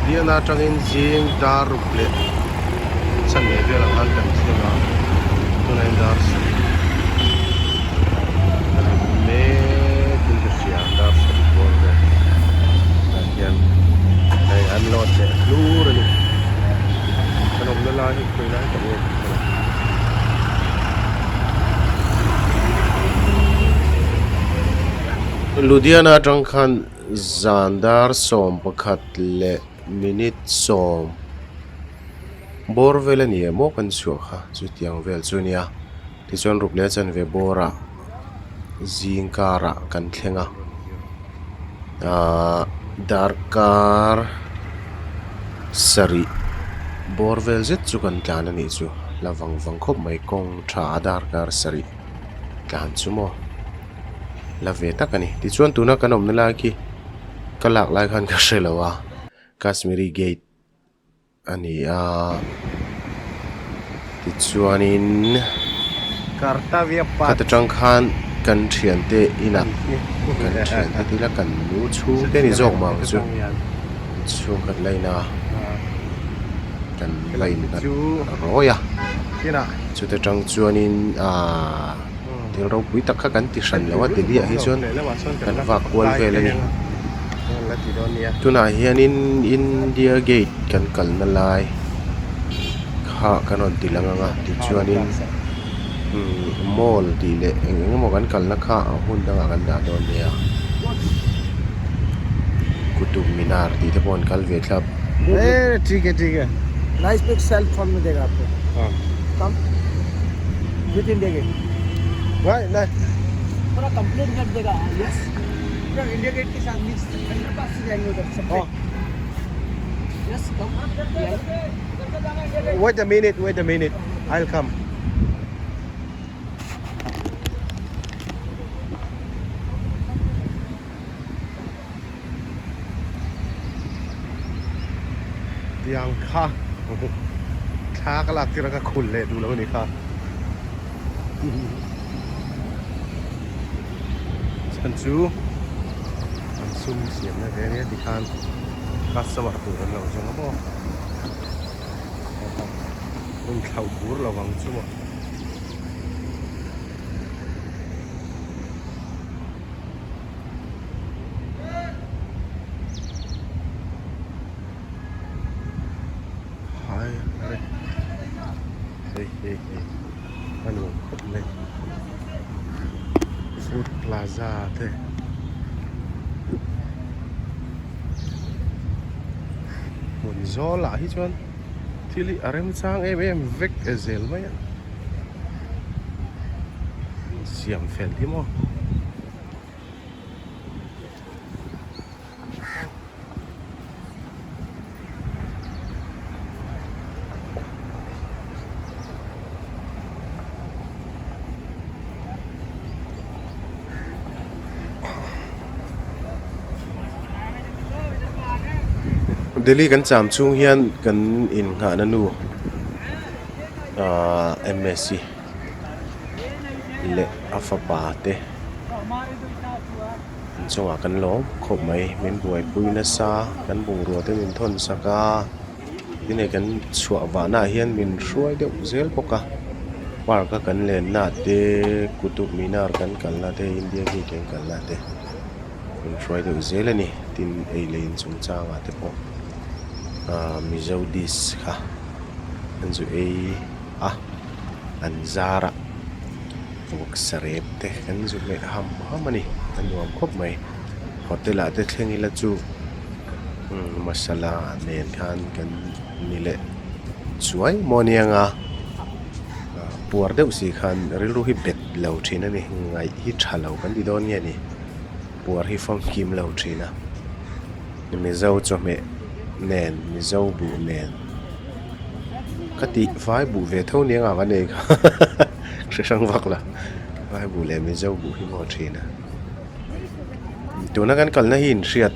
Ludhiana atangin zing dar ruk leh chanve velah khan kan thleng a, tunah hian dar sarih a ni mek in ka hria dar sarih bawr vel tah hian hei an load leh hlur a ni kan awmna lai hi khawi lai tak nge tih ka hre lo. Ludhiana atang khan zan dar 11 leh minute 10 bawr vel a ni em aw kan chhuah kha chutiang vel chu a nia tichuan ruk leh chanve bawrah zing karah kan thleng a ahh darkar sarih bawr vel zet chu kan tlan a nih chu la vang vang khawp mai kawng tha a darkar sarih tlan chu maw. La ve tak a ni. Tichuan tuna kan awmna lai khi ka lak lai khan ka hre lo a, Kashmiri gate a ni a. Tichuanin khata tang khan kan thiante inah kan thiante tila kan nu chhungte ni zawk mah ang chu chhungkhat laina kan la innghat rawi a. Chuta tang chuanin aaa. Thil ropui tak kha kan ti hran lo a Delhi ah hi chuan kan vak kual vel a ni. Tunah hianin India Gate kan kalna lai kha kan rawn ti lang ang a tichuanin mall tih leh eng eng emaw kan kalna kha a hun dangah kan dah dawn nia. Qutub Minar tih te pawh an kal ve thlap. Wait a minute, wait a minute, I'll come. Tiang kha thla ka lak tir a ka khul leh duh lo a ni kha chhan chu an sum siam na ve ania tikhan customer tur an lo zawng a maw rawn thlauh bur lo ang chu maw. Hai are hei hei hei a nuam khawp mai food plaza te hmun zawl ah hi chuan thil hi a remchang em em vek zel mai a. Siam fel hi maw. Delhi kan cham chhung hian kan innghahna nu. Ahh M_S_C leh a fapa te an chungah kan lawm khawp mai min buaipui nasa kan bungrua te min thawn sak a tin hei kan chhuah vahna ah hian min hruai deuh zel bawk a park a kan lenna te Qutub Minar kan kalna te India Gate kan kalna te min hruai deuh zel a ni tin ei leh in chungchangah te pawh ahh Mizo dish kha. An zu ei a an zar a vawksa rep te kan zu hmeh ham ham a ni a nuam khawp mai hotel ah te thleng ila chu umm masala nen khan kan ni leh chuai maw aniang a puar deuh si khan rilru hi bet lo thin a ni ngaih hi tha lo kan ti dawn nge ni puar hi famkim lo thin a mizo chawhmeh nen mizo buh nen. Ka tih vai buh ve tho nia nga kan ei kha hre hrang vak la vai buh leh mizo buh hi maw thin a tuna kan kalna hi inhriat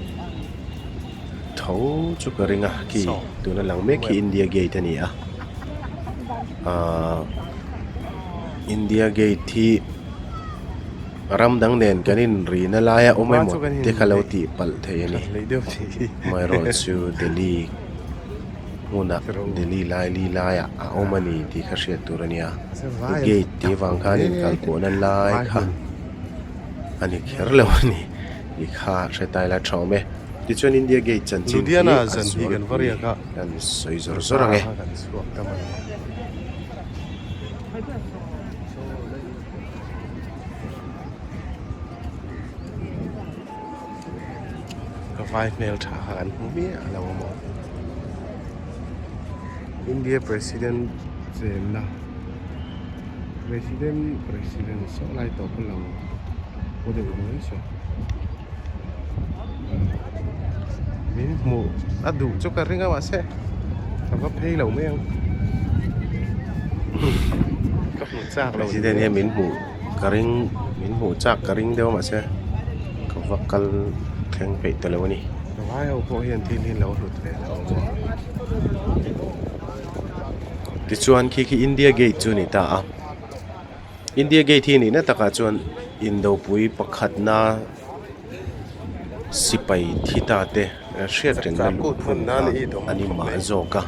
tho chu ka ring a khi tuna lang mek hi India gate a ni a ahh India gate hi. Ram dang nen kan inrina laia awm emaw te kha lo tih palh thei a ni. Amaherawhchu Delhi hmunah Delhi laili laiah a awm a ni tih kha hriat tur a nia. Gate tih avang khan inkalpawhna lai kha a ni kher lo a ni tih kha hre ta ila tha awm e. Tichuan India Gate chanchin hi a zualpui kan sawi zawr zawr ang e. Ka vai hmel tha kha kan hmu miah lo a maw India president chenna president president saw lai tawp a lang paw deuh mai saw min hmuh a duh chu ka ring a mahse ka va phei lo mai ang ka hmuh chak lo president hian min hmuh ka ring min hmuh chak ka ring deuh a mahse ka va kal thleng peih ta lo a ni. Vai ho pawh hian thil hi an lo hlut ve lo maw. Tichuan khi khi India Gate chu a ni ta a. India Gate hi nihna takah chuan indopui pakhatna sipai thi ta te hriat rengna luhphun kha a ni mah zawk a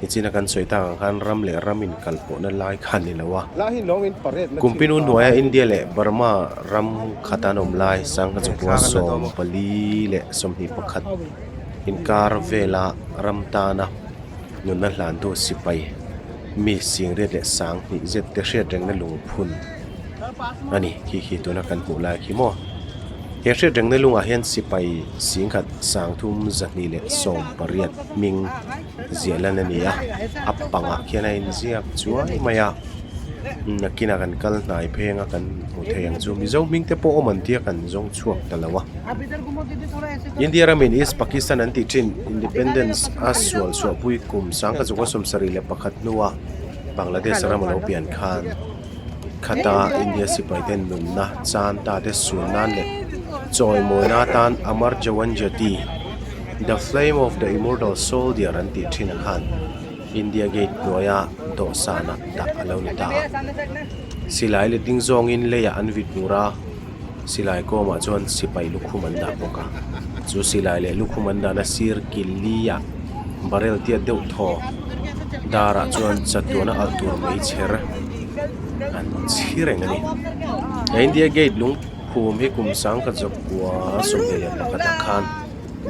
nichina kan sawi tak ang khan ram leh ram inkalpawhna lai kha a ni lo a kumpinu hnuaia India leh Burma ram khata an awm lai sangha chukua 44 21 inkar vela ram tana nunna hlantu sipai. Mi singriat leh sang hnih zet te hriat rengna lungphun a ni khi khi tuna kan hmuh lai khi maw. He hriat rengna lungah hian sipai singkhat sang thum zahnih leh 18 hming ziah lan a ni a, a pangah khian a inziak chuai mai a, nakinah kan kal hnai pheng a kan hmu thei ang chu Mizo hming te pawh awm an tia kan zawng chhuak ta lo a. India ramin East Pakistan an tih thin Independence a sual chhuahpui kum sangkhat chukua 71 hnua Bangladesh ram a lo pian khan khata India sipaite nunna chan ta te sul nan leh chawimawina atan Amar Jawan Jyoti, The Flame of the Immortal Soldier an tih thin a khan India Gate hnuaia dawhsanah dah a lo ni ta a. Silai letling zawngin leiah an vit bur a. Silai kawmah chuan sipai lukhum an dah bawk a, chu silai leh lukhum an dahna sir kil li ah barrel tiat deuh thaw darah chuan chatuana alh tur mai chher an chhi reng a ni. India Gate lungphum hi kum sangkhat zakua 21 ah khan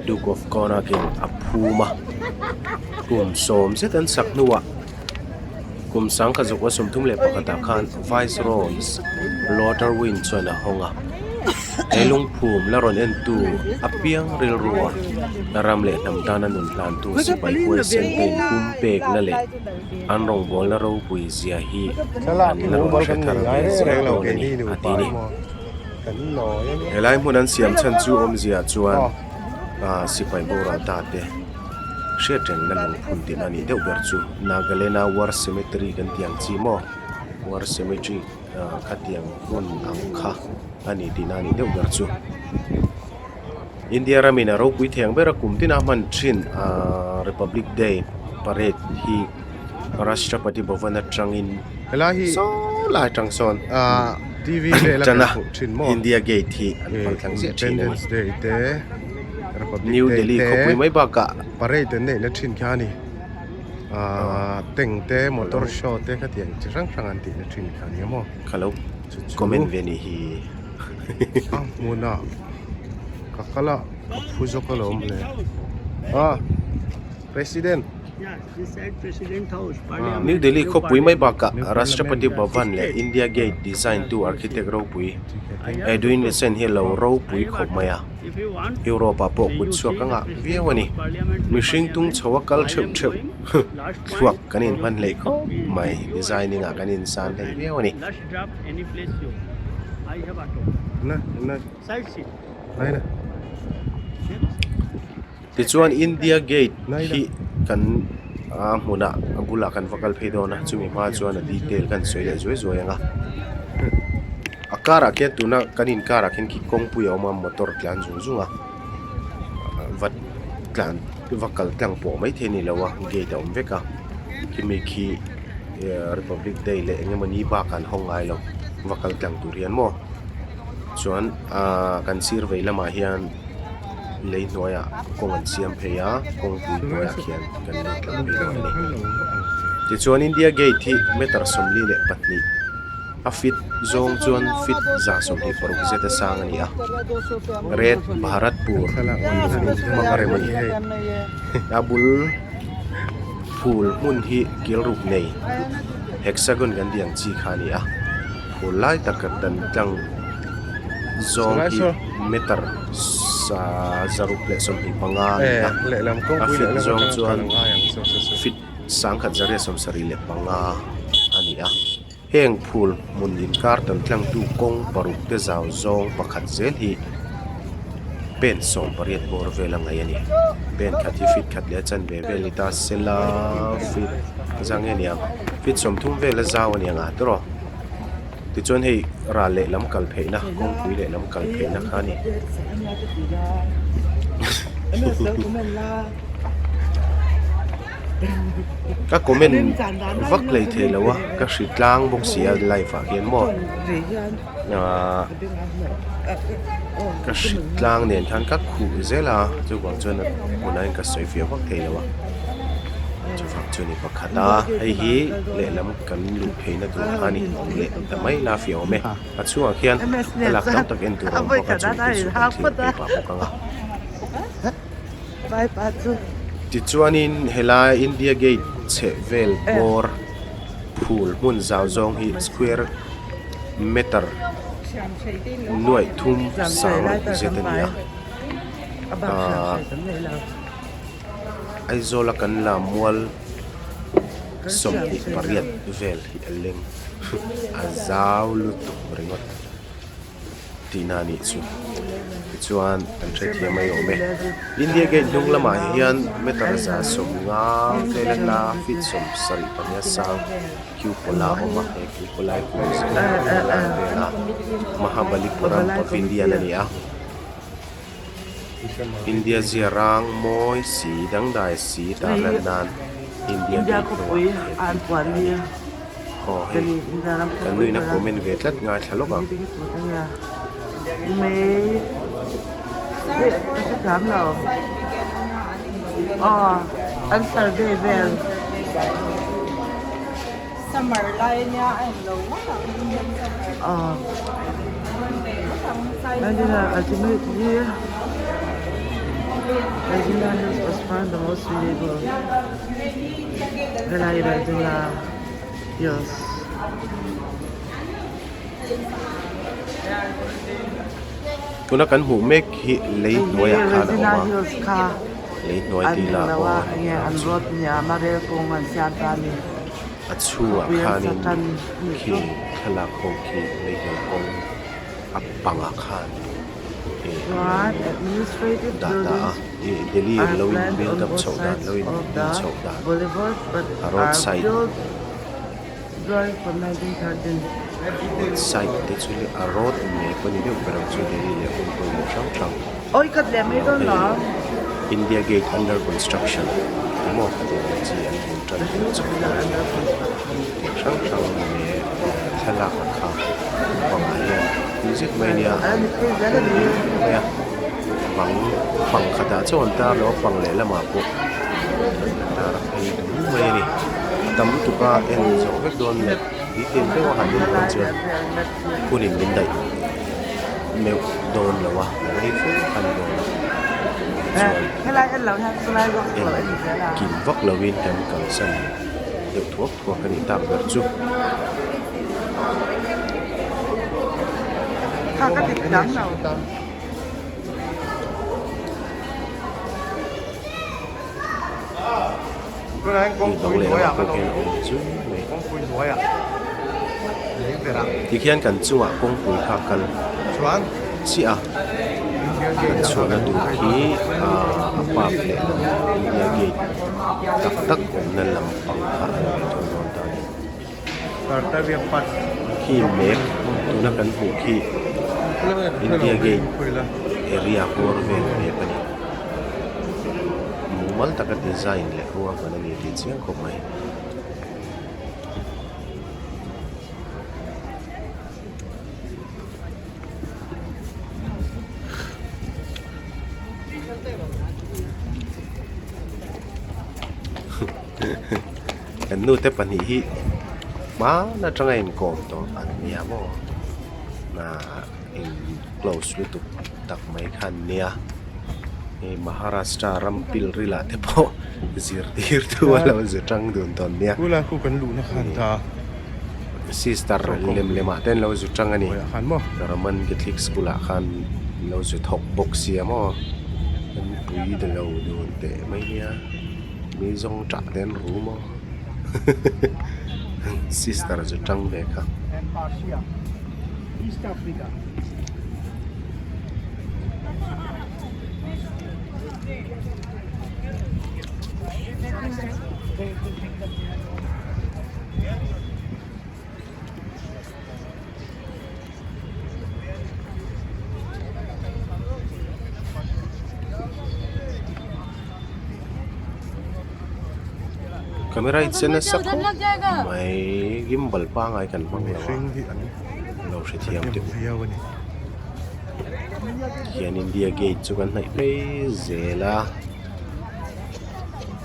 Duke of Connaught in a phum a, kum sawm zet an sak hnuah. Kum sangkhat zakua 31 ah khan Viceroys Lothar Wynne chuan a hawng a, he lungphum la rawn entu apiang rilrua ram leh hnam tana nun hlantu sipai huaisen te inpum pekna leh an rawngbawlna ropui zia hi an la rawn hre thar ve zel dawn a ni, a ti ni. Helai hmun an siam chhan chu awmzia chuan sipai boral ta te. Hriat rengna lungphun tihna a nih deuh ber chu Nagaland-a War Cemetery kan tih ang chi maw War Cemetery ah khatiang hmun ang kha a ni tihna a nih deuh ber chu. India ramin a ropui theng ber a kum tina hman thin ah Republic Day parade hi Rashtrapati Bhavan atangin Helai hi saw lai atang sawn ah TV vel a tana kan hmuh thin maw India Gate hi an paltlang ziah thin a ni. Independence Day te Republic New Day Delhi te khawpui mai bakah parade an neihna thin kha a ni ah tank te motor show te khatiang chi hrang hrang an tihna thin kha a ni a maw ka lo chu chu comment ve ni hi a hmunah ka kal a ka phu zawk alawm le ah President. New Delhi khawpui mai bakah Rashtrapati Bhavan leh India Gate design tu architect ropui Edwin Lutyens hi a lo ropui khawp mai a, Europe ah pawh kut chhuak a ngah viau a ni. Mihring tung chho a kal theuh theuh thluak kan inhman hleih khawp mai, designing ah kan insan hleih viau a ni. Tichuan India Gate hi kan a hmunah a bulah kan va kal phei dawn a chumi hma chuan a detail kan sawi leh zuai zuai ang a a karah khian tuna kan inkarah khian khi kawngpui a awm a motor tlan zung zung a va tlan va kal tlang pawh maithei a ni lo a gate a awm vek a khimi khi Republic Day leh eng emawni bakah an hawng ngai lo va kal tlang tur hian maw. Chuan ahh kan sir vei lamah hian lei hnuaiah kawng an siam phei a kawngpui hnuaiah khian kan lut tlang phei dawn a ni. Tichuan India Gate hi meter 42 a feet zawng chuan feet 126 zeta sang a ni a Red Bharatpur hmang a rem a ni. A bul phul hmun hi kilruk nei hexagon kan tih ang chi kha a ni a. Phul lai tak dan tlang zawng hi meter 625 a ni a, a feet zawng chuan feet 1175 a ni a. Heng phul hmun inkar dan tlangtu kawng paruk te zau zawng pakhat zel hi pen 18 bawr vel a ngaih a ni. Pen khat hi feet khat leh a chanve vel ni ta sela feet zang nge ni ang feet 30 vel a zau a ni ang a tawrh aw. Tichuan hei ral lehlam kal pheihna kawngpui lehlam kal pheihna kha a ni. Ka comment vak lei thei lo a ka hri tlang bawk si a live ah hian maw ahh ka hri tlang nen khan ka khuh zel a chuvang chuan a hmunah hian ka sawi fiah vak thei lo a chuvang chu a ni pakhat a hei hi lehlam kan luh pheihna tur kha a ni leh ta mai la fiah awm e a chhungah khian thlalak tam tak en tur a awm bawk a chung te chu kan thlir phei pah bawk ang a. Tichuanin helai India Gate chheh vel bawr phul hmun zau zawng hi square meter nuaih thum sang ruk zet a ni a ahh Aizawl a kan la mual 28 vel hi a leng a zau lutuk ringawt. Tihna a nih chu. Tichuan kan hrethiam mai awm e. India Gate hnung lamah hian meter 150 vel a hla feet 75 sang cupola a awm a, he cupola hi kum 25 vela Mahabalipuram Pavilion a ni a. India zia rang mawi si dangdai si tarlan nan India Gate hnungah he thil tih a ni. Aw hei kan nuin a comment ve tlat ngaithla lawk ang. Tuna kan hmuh mek hi lei hnuaiah khan a awm a, lei hnuai tih lah pawh a ni ang chu. A chhungah khanin khi thlalak ho khi lei hnuai kawng a pangah khan ih an lo dah ta a ih Delhi lo in build up chhoh dan lo in din chhoh dan a road side road side te chu leh a road map a ni deuh ber ang chu Delhi leh hmun pawimawh hrang hrang hei India gate under construction emaw tih ang chi an bul tan tir chho dawn a ni tih hrang hrang leh thlalak a kha bangah hian tui zet mai ania mai a bang pang khatah chuan an tar lo a pang lehlamah pawh an tar a phei dul mai a ni a tam lutuk a en zawh vek dawn leh detail deuh a han en dawn chuan hunin min daih meuh dawn lo a rei fe a ni dawn a chuan en kim vak lovin kan kalsan deuh thuak thuak a nih tak ber chu. Hei bang lehlamah pawh khian a awm chu mai. Tikhian kan chungah kawngpui kha a kal chiah a, kan chhuahna tur khi ahh a park lehlam India gate tak tak awmna lam pang kha a ni ve thung dawn ta a ni. Khi mek tuna kan hmuh khi India gate area bawr vel mek a ni. Mumal taka design leh ruahman a ni tih chiang khawp mai. Kan nute pahnih hi hmaan atanga inkawm tawh an nia maw ah in close lutuk tak mai kha an nia hei Maharashtra ram pil ril ah te pawh zirtirtu a lo zu tang dun tawn nia sister lem lem ah te an lo zu tang a ni Roman Catholic school ah khan an lo zu thawk bawk sia maw an pui ta lo dun teh mai nia. Mi zawng tah te an ru maw sister chu tang ve kha. Camera hi che nasa khawp mai gimbal pangai kan hmang lo a lo hrethiam teh u hian India gate chu kan hnaih phei zel a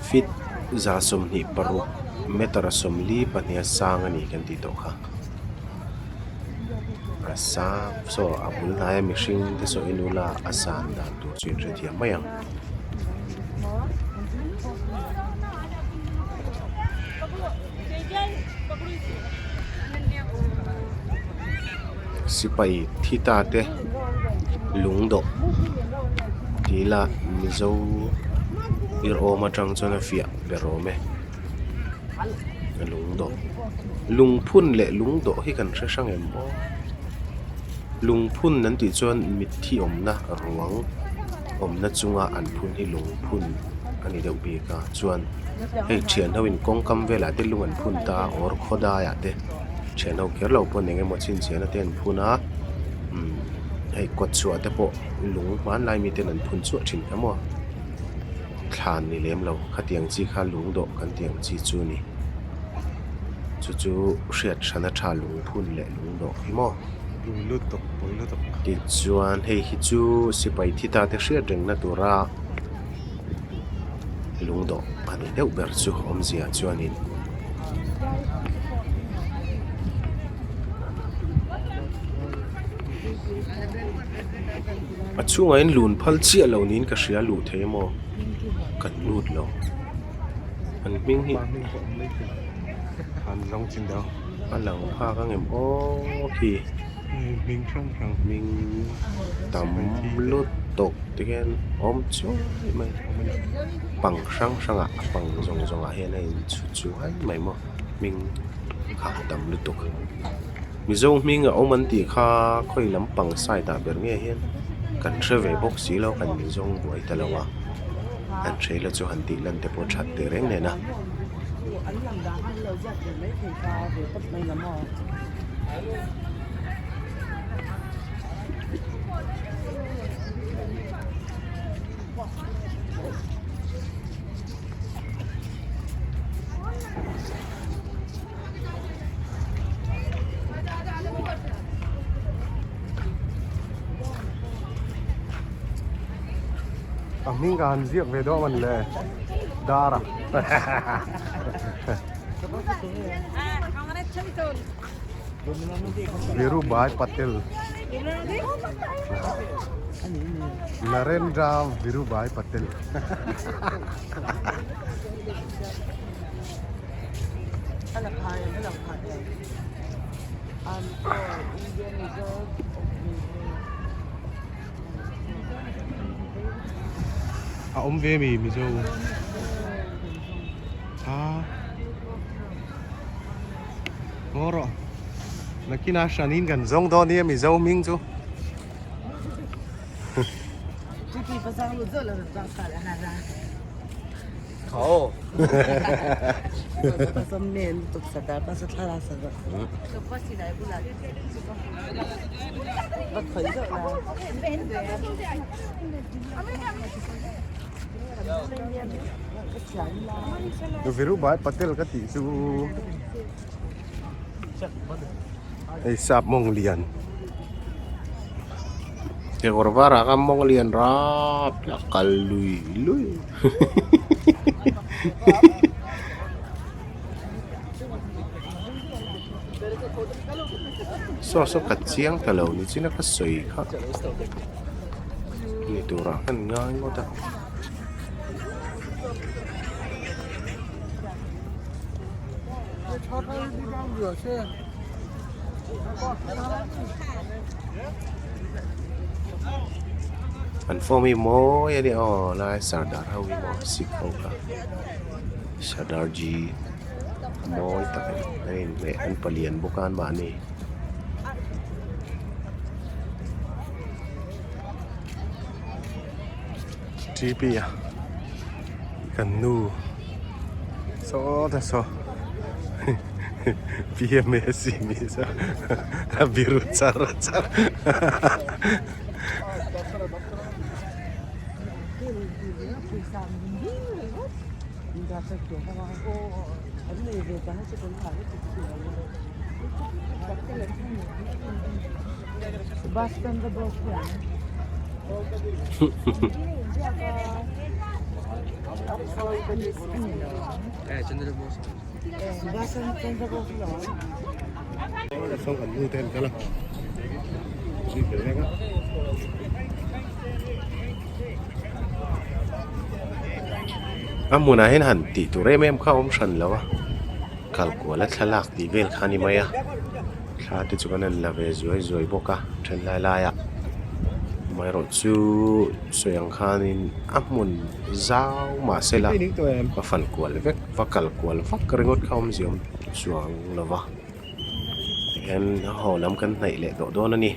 feet 126 meter 42 a sang a ni kan tih tawh kha. A sang saw a bul hnaia mihring te saw en ula a san dan tur chu in hrethiam mai ang. Sipai thi ta te lungdawh tih ila mizo irhawm atang chuan a fiah ber awm e. Lungdawh lungphun leh lungdawh hi kan hre hrang em aw lungphun an tih chuan mitthi awmna ruang awmna chunga an phun hi lungphun a ni deuh bik a chuan hei thian ho in kawngkam velah te lung an phun ta a or khawdai ah te thian ho kher lo pawn eng emaw chhinchhiahna te an phun a umm hei kawtchhuah te pawh lung hmanlai miten an phun chhuah thin kha maw. Thlan ni lem lo khatiang chi kha lung dawh kan tih ang chi chu a ni chu chu hriat hrana tha lungphun leh lung dawh hi maw tichuan hei hi chu sipai thi ta te hriat reng na tura lung dawh a ni deuh ber chu awmzia chuanin. A chhungah hian lun phal chiah lo niin ka hria luh thei emaw kan lut lo an hming hi a lang phak ang em aw khi hming tam lutuk te hian awm chuai mai pang hrang hrang ah a pang zawng zawng ah hian a in chhut chuai mai maw hming kha tam lutuk. Mizo hming a awm an tih kha khawi lampang side ah ber nge hian kan hre ve bawk si lo kan inzawng buai ta lo a an hre la chu han tih lan te pawh that teh reng nen a. A hming ka han ziak ve dawn a ni le dar a Virubhai Patel Narendra Virubhai Patel. A awm ve mi Mizo a ngaw rawh nakinah hranin kan zawng dawn nia Mizo hming chu. Virubhai Patel ka tih chu hei sap mawng lian kekawr varah khan mawng lian rap a kal lui lui. Saw saw ka chiang ta lo ni chin a ka sawi kha ni turah khan ngai ngawt a. An form hi mawi a nia aw lai sardar ho hi maw sikh ho kha sardar ji mawi tak a ni an inhmeh an palian bawk a anmahni. T P a kan nu sawta saw P M A C mi saw a biru char char A hmunah hian han tih tur em em kha a awm hran lo a kalkuala thlalak tih vel kha a ni mai a. Thla te chu kan han la ve zuai zuai bawk a then lai lai ah amaherawh chu sawi ang khanin a hmun zau mahse la va fan kual vek va kal kual vak ringawt kha awmzia awm chuang lo va tihian a haw lam kan hnaih leh tawh dawn a ni.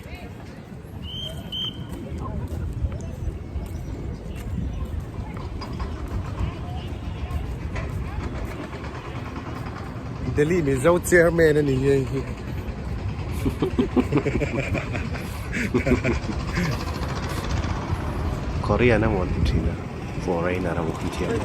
Delhi Mizo chairman a ni hei hi. Korean emaw an ti thin a, foreigner emaw an ti ang.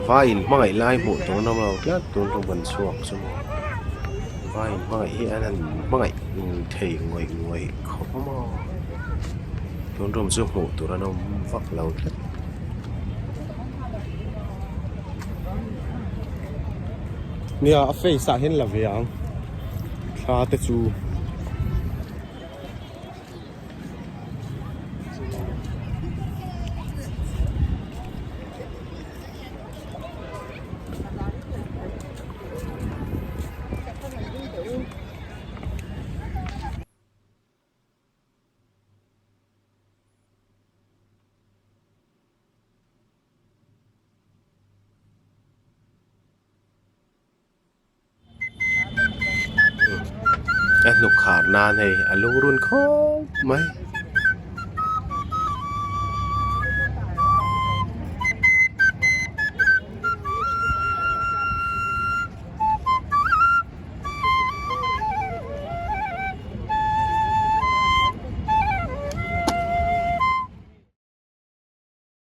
Vai in hmangaih lai hmuh tur an awm lo tlat tun tum kan chhuak chu maw vai in hmangaih hi an han hmangaih thei ngawih ngawih khawp a maw tun tum chu hmuh tur an awm vak lo tlat. Nia a face ah hian la ve ang thla te chu. A hnuk khar nan hei a lungrun khawp mai.